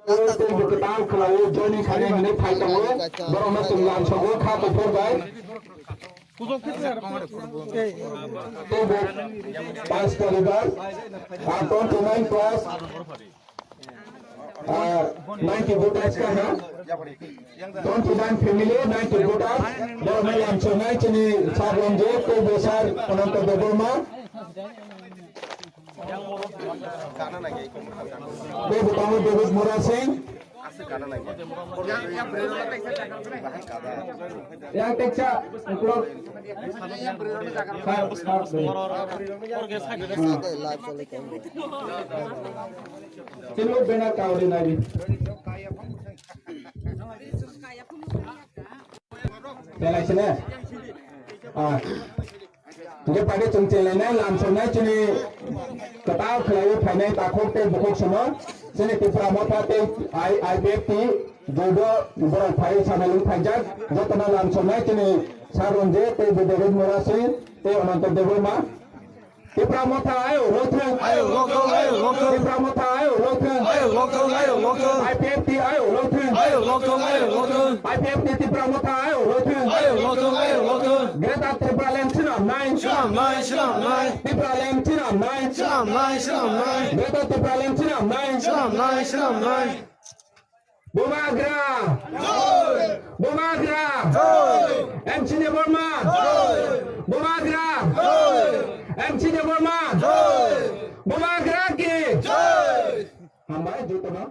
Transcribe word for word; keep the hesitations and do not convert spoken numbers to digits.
Tei bo kwtal khlaiwi joining khainai hwnwi phai tongo. Borokno chwng lamsogo kha kuphur bai. Tei bo paanch talibar, ah, twenty nine plus, ah, ninety voters ka ha. Twenty nine family, ninety voters. Borokno lamsoknai chini sir Ranjit, tei bo sir Ananta Debbarma. Tei bo tongo David Murasing. Yang teksa, uklok. Chini o banner kawi nai. Belai sene. Ah. Hingke phaidi chwng chelainai lamsoknai chini kwtal khlaiwi phainai takhuk tei bukhuk sono chini Tipra Motha tei I-, I P F T joido borok phaiwi sanalwng phaijak jotono lamsoknai chini Sir Ranjit tei David Murasing tei Ananta Debbarma. Tipra Motha ayo lothung. Ayo lothung, ayo lothung. Tipra Motha ayo lothung. Ayo lothung, ayo lothung. I P F T ayo lothung. Ayo lothung, ayo lothung. I P F T Tipra Motha ayo lothung. Ayo lothung, ayo lothung. Greater Tipraland swnamnai. Swnamnai, swnamnai. Tipraland swnamnai. Swnamnai, swnamnai. Greater Tipraland swnamnai. Swnamnai, swnamnai. Bubagra! Bubagra! M C Debbarma! Bubagra! M C Debbarma! Bubagra ki! Hambai jotono.